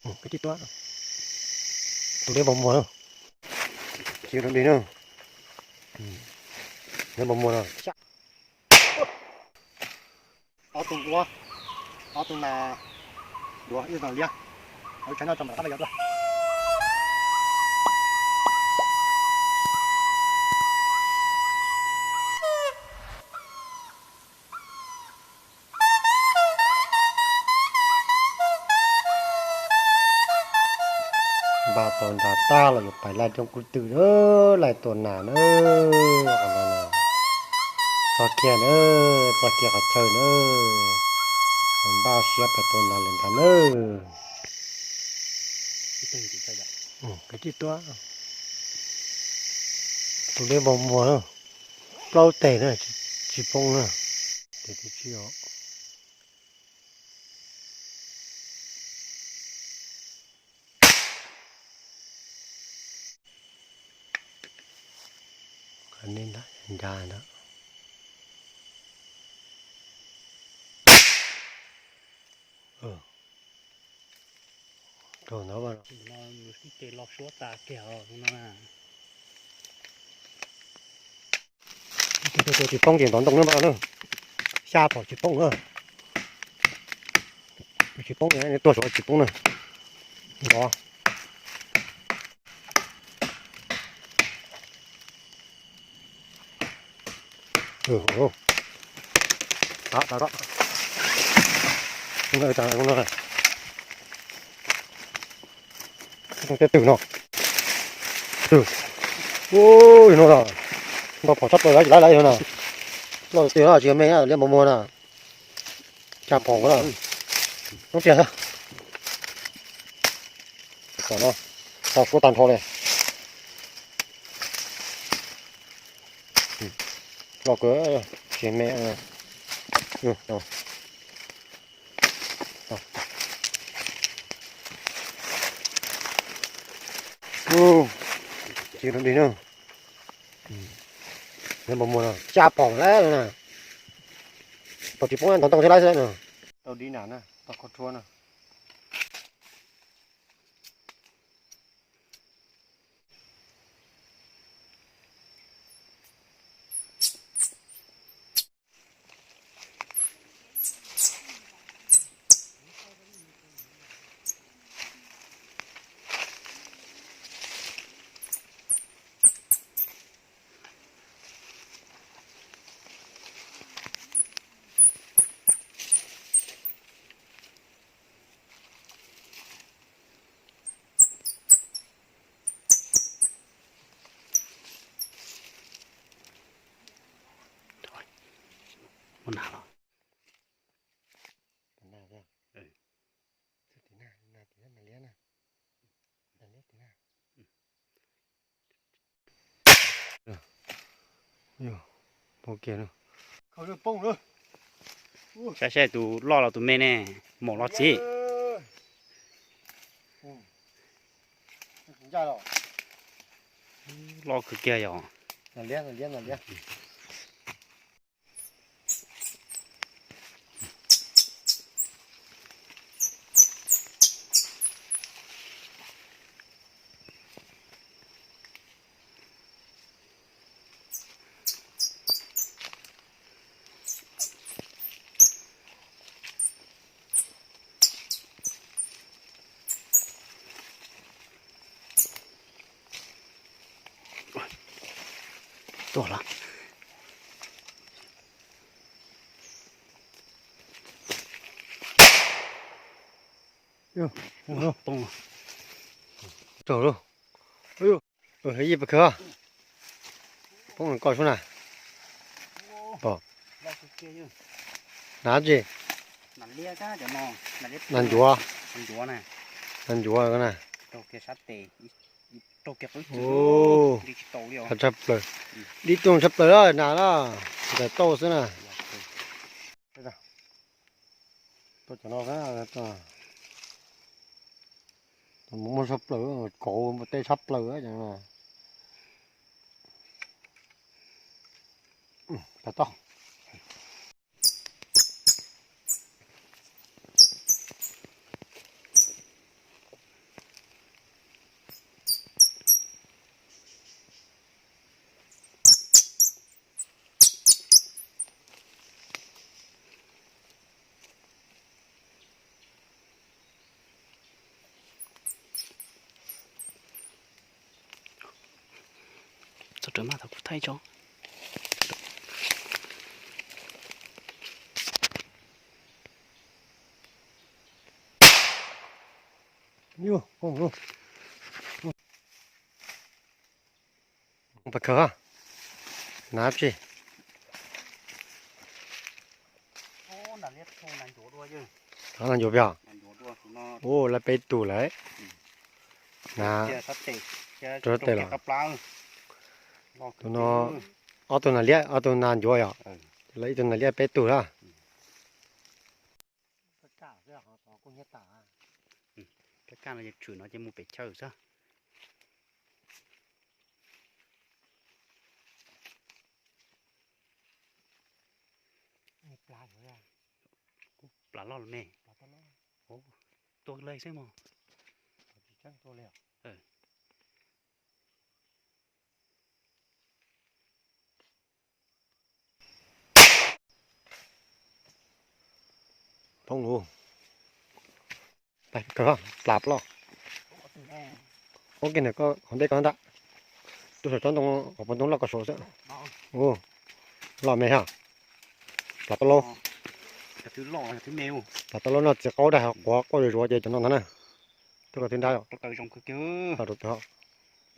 Kwv tij tuab, tus deb npog muag na, tsis rau dig na, deb npog muag no. Ob tug ua, ob tug nas duav ib tug nas liab, lawv tshav noj tso mam rov qab los yos dua. Npaj tau nra tag los yuav pais laij rooj kub twm na, laij tua nas na. Txog kiag na, txog kiag qhov chaw na, npaj siab pais tua nas lawm ntag na. Kwv tij tuab, tus deb npog muag na, plaub teg na, tsis poob na. Tes twb tsis os. Qhov nej nram nra ntawd. Rau ntawd, tes los suab tas kiag no. Tsis poob ces ntov ntoo na, xya phom tsis poob na. Tsis poob, tuaj saud tsis poob na. Ntov. Tau, tau, tau. Tej twm no. Ui, no, npog phom tshaj plaws, laiv laiv no na. Loj tiag, tsis yog me, liab npog muag na. Xya phom na. Rub tiag. Tom no, tau suab tag nrho li. Loj kawg, tsis me. Tsis rau dig na. Liab npog muag no, xya phom lawm na. Tau tsis poob, ntov ntoo thiab lawm xwb na. Tau dib nas na, tau khov rhuab na. Muaj nas los? Nas, nas liab na. Nas liab tim na. Poob kiag. Saib saib tus loj los tus me ne, maum los txiv. Loj kawg kiag yom. Tuaj los. Poob. Tsaug lauj. Yij pas khawv, poob koj sub na. Pom. Nas tsi? Nas ncuav. Nas ncuav na. Tshaj plaws. Dib tuaj tshaj plaws na, nas na, ntais tauj xwb na. Muaj tshaj plaws, kauv tej tshaj plaws. Tau tau. Rawv mas thaum kuv thaij tso. Pas khaws, nav tsi. Nav ncuav peb os. Ua lawv peb tug lawm. Nav, rau tes los. Tus no ob tug nas liab, ob tug nas ncuav yom. Lawv ib tug nas liab peb tug lawm. Rab kaj no ces tshwm no ces mus pem chaw xwb. Kuv plas loj los me. Tua lej xwb mog. Poob lawm. Plas loj. Ua ke ntawm koj hauv ntej koj ntag. Tuaj saum tsob ntoo, hauv paus ntoo loj koj saud xwb. Loj me ha. Plas tau lauj. Plas tau lauj no txiv qaub dag quav quaj zuav zuav ces cov no ntag na. Tuaj koj twb nrab.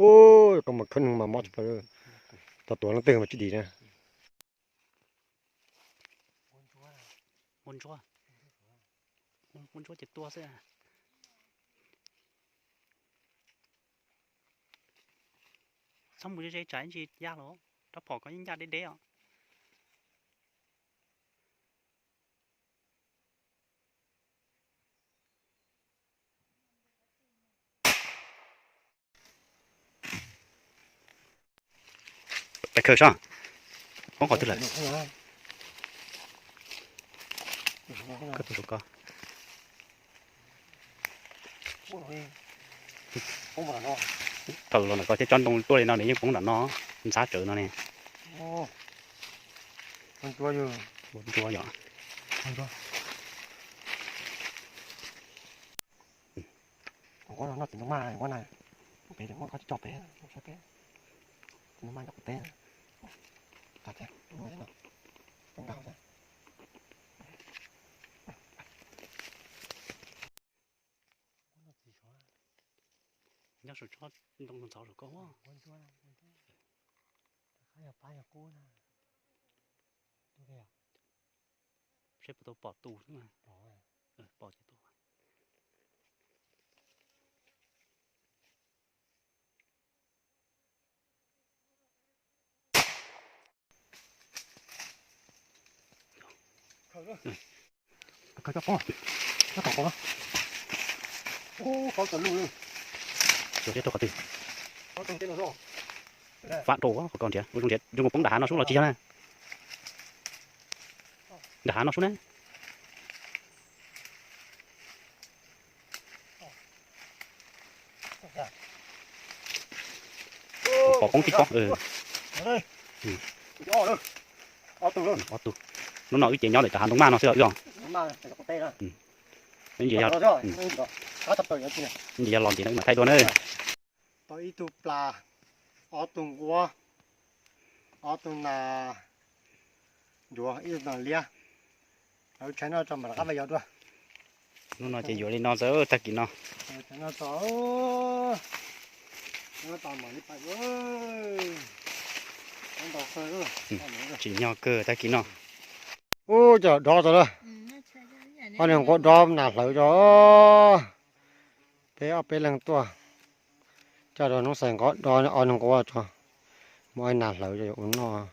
Ua koj mus khawb neeg mas mob tsis plaws. Tau tuav leej twg mas tsis dim na. Ua ntsuab, ua ntsuab ces tua xwb. Txhob mus ze ze tsam ib ntsis ya los, rab phom ko yeej ncaj deb deb os. Peb khaws soj, poob qhov twg lawm? Koj tus ko. Thaum los ntawm ko thiab tsob ntoo tuaj li no nws yeej poob nram no, ntxhab tsawv no ne. Ntsuab yom. Ua no no tis no mas ua na, pem tis no mas koj tsis tso pem, saib pem, tis no mas nyob pem, tas thiab, ua no, ua no. Nyob saum tsob ntoo ntxhov saum koj. Seb puas tau pom tus xwb mas. Pom ces tau. Khaws coj pob, coj tom qab no. Ub, qhov txawm lug li. Cua thiab rau qhov twg? Fab rau qhov ko nrhiav, zoo nrhiav, zoo nkaus poob nram hav no sub los tsis yog na. Nram hav no sub na. Pom poob tib pob. Ob tug. Hnub no wb ces nyob ntawm cov hav ntoo maj no xwb os wb os. Ib ntsis yog, ib ntsis yog los ntxiv no wb mam thaij dua na. Tau ib tug plas, ob tug nquab, ob tug nas ncuav, ib tug nas liab. Lawv tshaib noj tso mam rov qab mus yos dua. Hnub no ces yuav li no xwb tag kis no. Tsim nyog kawg tag kis no. Ub, cov dov txog lawm. Ob niag nquab dov nas hlawv tso. Peb ob peb leeg tuaj coj rau Noob Xais nquab dov, ob niag nquab tso. Muab ob nas hlawv tso yuav ua noj.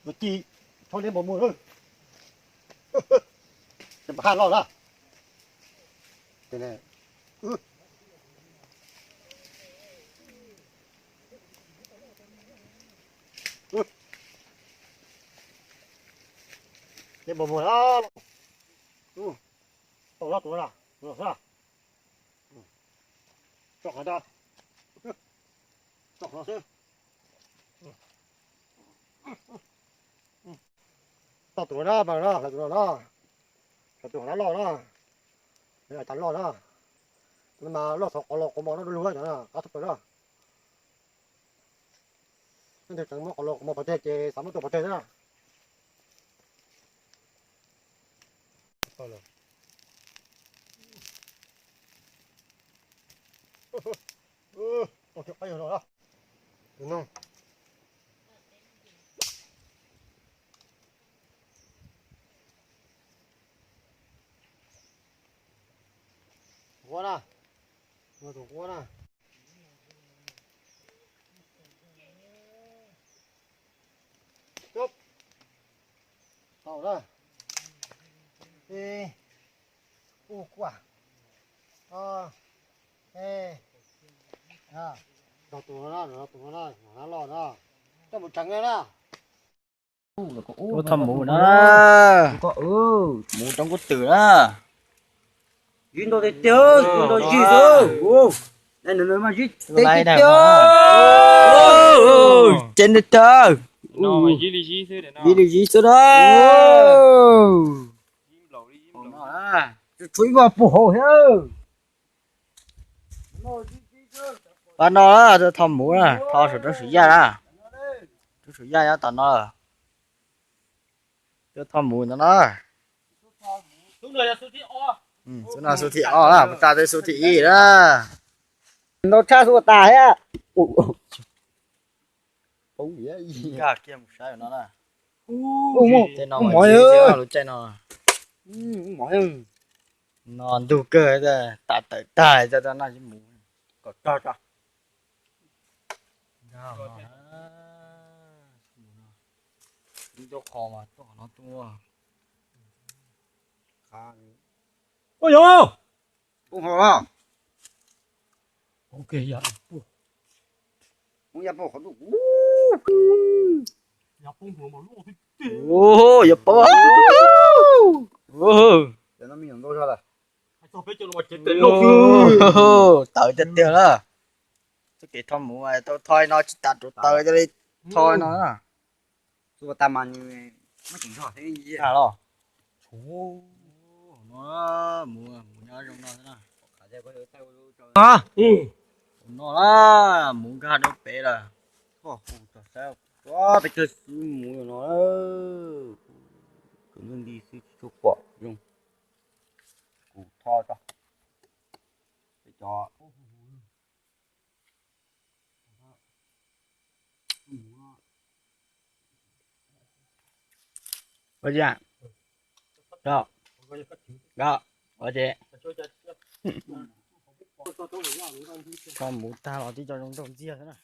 Tus ci txhob liab npau muag, npam haj loj na. Liab npau muag na. Tau loj tus no na, tus no xwb. Tso qhov ntawd, tso qhov no xwb. Tso tus no na, mas no hlawv tus no na, hlawv tus no loj na. Cas loj na, mas loj xov qhov los qhov mos no du lug cov na, qab thoob plaws na. Leej twg tseem muab qhov los qhov mos pov tseg ces xav muab tua pov tseg xwb na. Quab na, tus quab na. Cub. Tau na. Ib, ub, kuaj, ob, peb, rau tus no na, rau tus no na, no na loj na. Coj mus tseev na. Ua thoj mus na, mus rau nkauj twm na. Zib ntau tiag tiag, zib ntau zib xwb. Ces tiag tiag, zib li zib xwb na. Tshuav ib vog puag hauv thiab. Pab no tuaj thoj mus na, thoj saum roob Suav Yaj na. Roob Suav Yaj nyob tom no. Tuaj thoj mus no na. Xub no xub thib ob na, puas tas twb xub thib ib na. Ntau tshaj xub tas thiab. Nkag kiag mus saib no na. Tej no mas lub caij no no ntug kawg, tas tawm tag tau noj ib mus. Kom tag tso. Ncauj qhov mas tuaj qhov no tuaj. Ua yog, poob hauv los. Poob yaj poob qhov ntuj. Yuav poob. Tawv tiag tiag na. Txoj kev thoj mus tau thoj no tsis tas rau taws cia li thoj no na. Xub tas mas nws muab tseem zog thiab. Los, no mus, mus nyob zoo no xwb na. No na, mus nkag rau pem lawm. Peb caug xwb mus no, tus ntuj nti xwb tsis tshua pom zoo. Kuv tho tso. Peb cov Ua cas? Rau, rau, ua ces tho mus tag los tib co zoo nraug ntxiag xwb na.